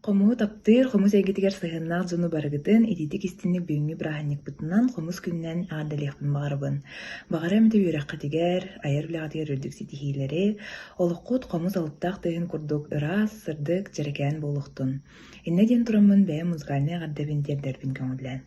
Хомуһу таптыыр, хомус эйгэтигэр сыһыаннаах дьону барыгытын итиитик-истиҥник бүгүҥҥү бырааһынньыкпытынан хомус күнүнэн эҕэрдэлиэхпин баҕарабын. Баҕарыам этэ үөрэххитигэр, айар үлэҕитигэр үрдүк ситиһиилэри, олоххут хомус алыптаах тыаһын курдук ыраас, сырдык, дьэрэкээн буолуохтун. Иннэ диэн тураммын бэйэм музыкальнай эҕэрдэбин тиэрдэрбин көҥүллээн.